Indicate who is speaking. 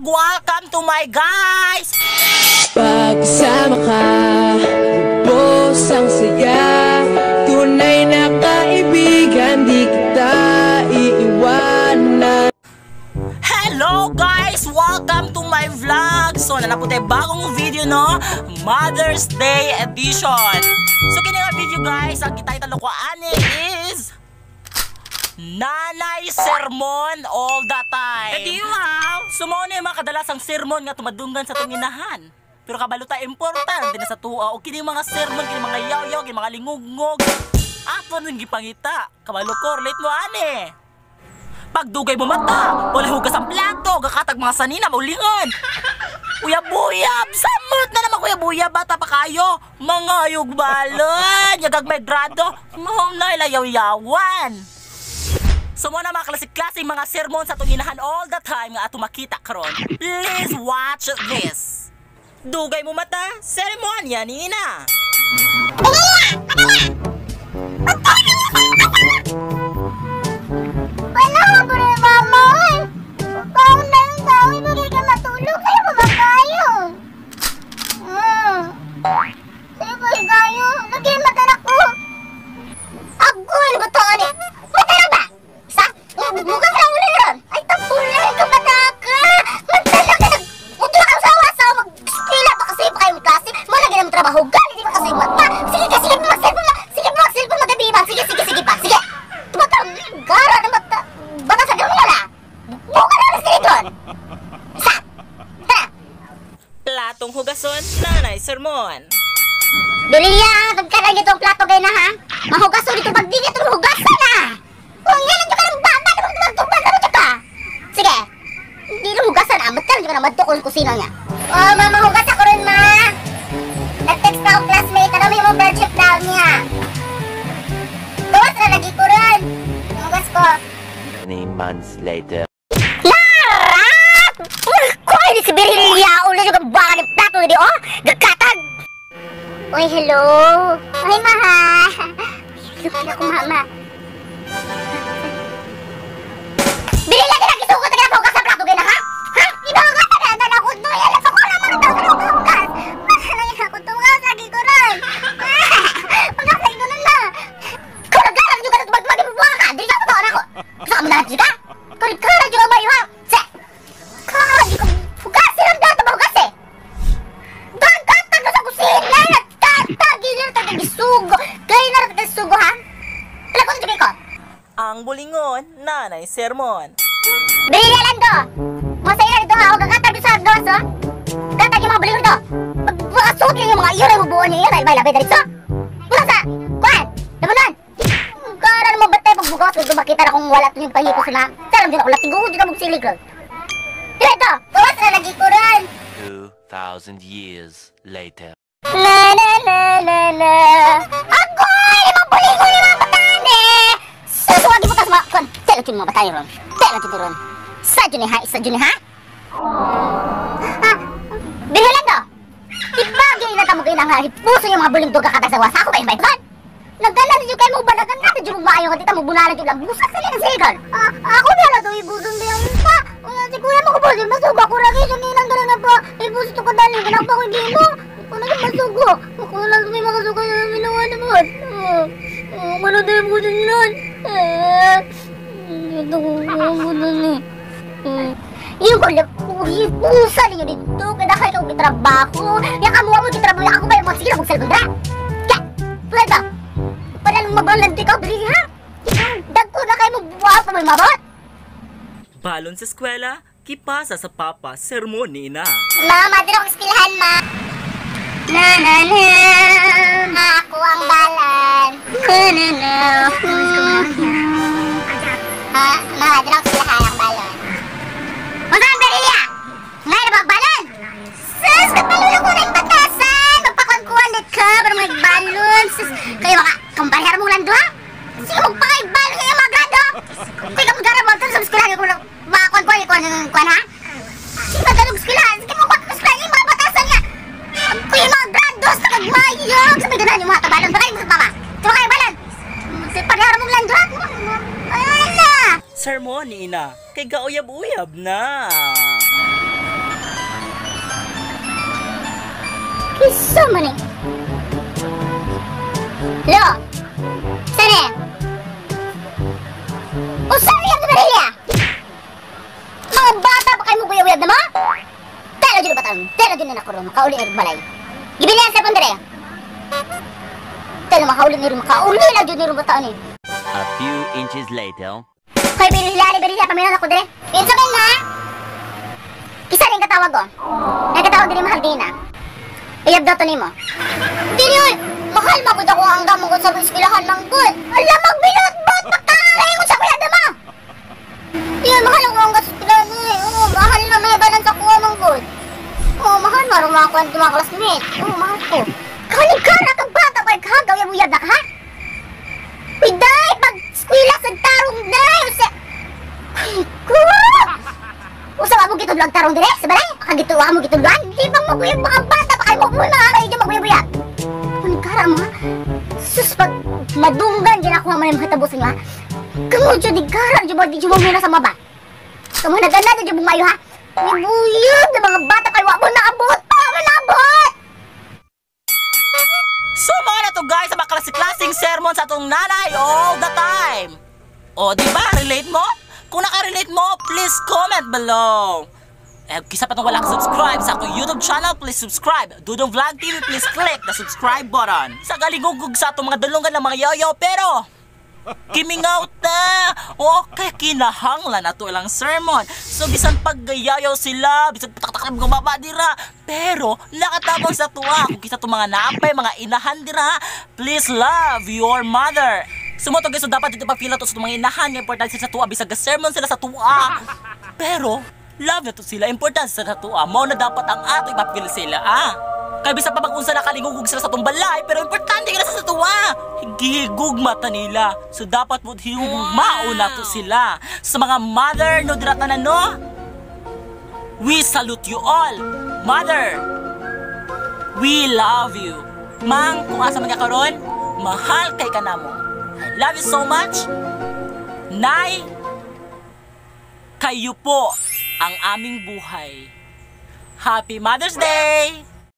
Speaker 1: Welcome to my guys!
Speaker 2: Pagkasama ka, lubos ang saya. Tunay na kaibigan, di kita iiwanan.
Speaker 1: Hello guys! Welcome to my vlog! So, naa na po tay bagong video, no? Mother's Day edition! So, kini nga video guys, ang kita ko ani is Nanay Sermon all the time. Eh di wow! So, mao na yung mga kadalasang sermon nga tumadunggan sa atong inahan. Pero kabalo ta, importante na sa tuwa o kini mga sermon, kini mga yaw-yaw, kini mga lingugngog. Ato nang gipangita. Kabalo ko, relate mo ani. Pagdugay mo mata, wala hugas ang plato, gakatag mga sanina, maulingon. Uyab-uyab, samot na naman uyab-uyab, bata pa kayo. Mga ayugbalon, yagag may grado, mahom na ilayaw-yawan. So mao na mga klasik-klaseng mga sermon sa atong inahan all the time nga ato makita karon. Please watch this. Dugay mo mata, seremonya ni ina.
Speaker 3: Wala ko rin, mama. Ikaw na yung tao, hindi ka matulog. Sa'yo ko ba kayo? Sa'yo ba kayo? Lagi matarak ko. Agoy, ano ba ito, ani? Matarak ba? Sa? Mukha ka lang ulit ron. Ay, tapulan ka, mataka. Magtalak ka. Uto ka sa asawa. Mag-skila pa kasi pa kayong klase. Wala ganang trabaho. Galit di ba kasi mata? Sige ka, sige, mag-cellphone na. Sige, mag-cellphone magabi ba? Sige, sige, sige pa. Sige. Tumatang, gara na mata. Baka sa ganun wala. Buka na sila doon. Sa. Tara.
Speaker 1: Platong hugason, nanay sermon.
Speaker 3: Diliya, pagkarang itong plato kayo na ha. Mahugason dito pag di itong hugasan na. Kung yan ang ka ng baba, magtugtugban na mo ka. Sige. Hindi na hugasan ah. Magkaroon ka na magtukol kusina niya. Oh, ma, mahugas ako rin ma. Nag-text na ako classmate. Ano may mga friendship daw niya. Gawas na lagi ko rin. Hugas ko.
Speaker 4: Many months later.
Speaker 3: Lara! Uy, kuy, si Berilia! Ulo yung baka ng plato di, oh! Gagkatag! Uy, hello! Ay, maha! Lupi ako, mama. Berilia, ginagisugot na ginapogas sa plato, gina, ha? Ha? Ibawagas na gana ako to! Yan, ako na mga tao sa hugas! Mahalay ako to, hugas! Lagi ko rin! Hugas, lagi ko nun na! Kuragalang juga na tumagmag yung buwan ka! Dili ka totoo na ako! Gusto ka mo na ka? Kuragalang juga ba ha? Se! Kaya ko hugasin ang plato ba hugas eh? Gagkatag na sa kusina! Nagtatag! Hindi na tagagisugo! Kaya na tagagisugo ha? Talaga ko na ko!
Speaker 1: Ang bulingon, nanay sermon.
Speaker 3: Bili lang to! Masaya na dito ha! Huwag gagkatag sa gawas oh! Gatag yung mga bulingon dito! Pagpakasuot yung mga iyo na yung bubuo niyo iyo dahil may labay dito! Mula sa! Kuhan! Lamunan! Kara naman ba't tayo pagbugawas kung makita na kung wala ito yung pahipos na? Salam din ako latigo, hindi ka magsilig ron. Dito! Gawas na lagi ko ron!
Speaker 4: 2,000 years later.
Speaker 3: La la la la la. Agoy! Mga bulingon yung mga bataan eh! Susuwagin mo tas mga... Kon, telo yun mga bataan ron. Telo yun ron. Sa dyan eh ha? Isa dyan eh ha? Ha? Birhilan to! Ibagay na tamo kayo na nga hipuso yung mga buling duga katag sa wasa ko kayo ba? Nagdala ninyo kayo mo banagan natin yung maayo ka dito mo bunalan yung lang busak sa ng sigal. Ako na lang ito ibuson ba yung pa? Si kuya mo ko po, masugo ako lagi sa ninang dala na pa. Ibuso ito ko dali, ganang pa ko hindi mo. Ako na masugo. Ako na lang may makasugo na minawa naman. Ako na tayo buson nun. Ito ko buson eh. Yung ko lang, pusa ninyo dito. Kaya kayo kong gitrabaho. Yakamuha mo gitrabaho. Ako ba yung mga sige na kong cellphone dra? Kaya, pula ito. Palang mabalan di ka, dali ha? Dagko na kayo mo buha pa may mabot.
Speaker 1: Balon sa eskwela, kipasa sa papa, sermon ni ina.
Speaker 3: Mama, dito akong eskwelahan, ma. Na na na, ako ang balan. Na na na. Ha, ma, dito akong eskwelahan ang balon. Masaan, Berilia? Ngayon na ba balon? Sus, kabalon ako na yung batasan. Magpakuan-kuan ka, para magbalon. Sus, kayo mga kumparehar mo lang doon? Sige, magpakay-balon kayo mga grado! Kaya kung gara mo, sa eskwelahan, kung makakuan-kuan, kuan, ha? Sige, magganong eskwelahan, sige, magkuan-kuan, yung mga batasan niya! Kuya, mga grados, nakagmayog! Sabi ganan yung mga kabalon, baka yung mama! Diba kayo balon? Parehar mo lang doon? Ala!
Speaker 1: Sermon ni ina, kay gauyab-uyab na.
Speaker 3: Kinsa man eh. Lo! Saan eh? Unsa uyab na Marilia? Mga bata pa kayo mo uyab na mo? Telo dyan ba taon? Telo dyan na ako ron. Makauli na rin balay. Gibili ang cellphone dire. Telo makauli na rin. Makauli na dyan na rin bataan eh.
Speaker 4: A few inches later.
Speaker 3: Hoy, Berila, Berila, paminan ako dire. Kinsa man na? Kisa rin katawag ko. Nagkatawag din mahal din na. Uyab daw to nimo. Dili oy, mahal magud ako ang gamong ko sa eskwelahan manggod. Ala magbilot-bot pagkakay mo sa kuya dama. Di mahal ako ang eskwelahan eh. Oo, mahal na may balance ako manggod. Oo, mahal marong mga kuan mga classmate. Oo, mahal ko. Kanig ka na kang bata pa kagaw uyab na ka ha? Uy, day, pag eskwela sa tarong day. Usa. Ay, ko. Usa ba mo gitudloan tarong dire sa balay? Kagituwa mo gitudloan? Di ba mo guyab mga bata pa kayo mo muna kayo di maguyab-uyab. Ano kara mo ha? Sus pag madunggan dyan ako man yung sa inyo ha. Kamu dyan di kara dyan ba di dyan mo muna sa maba. Kamu nagana dyan bumayo ha. Ibuyab na mga bata kayo wa mo naabot pa mo naabot.
Speaker 1: So mga na to guys, sa mga klase-klaseng sermon sa atong nanay all the time. O, di ba? Relate mo? Kung nakarelate mo, please comment below. Eh, kisa pa itong wala subscribe sa akong YouTube channel, please subscribe. Dudong Vlog TV, please click the subscribe button. Sa galigugog sa atong mga dulungan ng mga yoyo, pero kimingaw ta! Okay, kinahanglan na to ilang sermon. So, bisan paggayayaw sila, bisan pataktak ng baba dira, pero nakatabang sa tuwa. Kung kisa itong mga napay, mga inahan dira, please love your mother. Sumoto guys, so dapat dito pa-feel na to sa mga inahan, nga importante sa tuwa, bisag sermon sila sa tuwa. Pero, love na to sila, importante sa tuwa. Mao na dapat ang ato ipapil sila, ah. Kaya bisa pa mag-unsa na kalingugog sila sa itong balay, pero importante ka na sa tuwa. Gihigugma ta nila. So dapat mo higugmao na to sila. Sa mga mother no dira tanan no, we salute you all. Mother, we love you. Mang, kung asa man ka karon, mahal kay kanamo. I love you so much. Nay, kayo po ang aming buhay. Happy Mother's Day!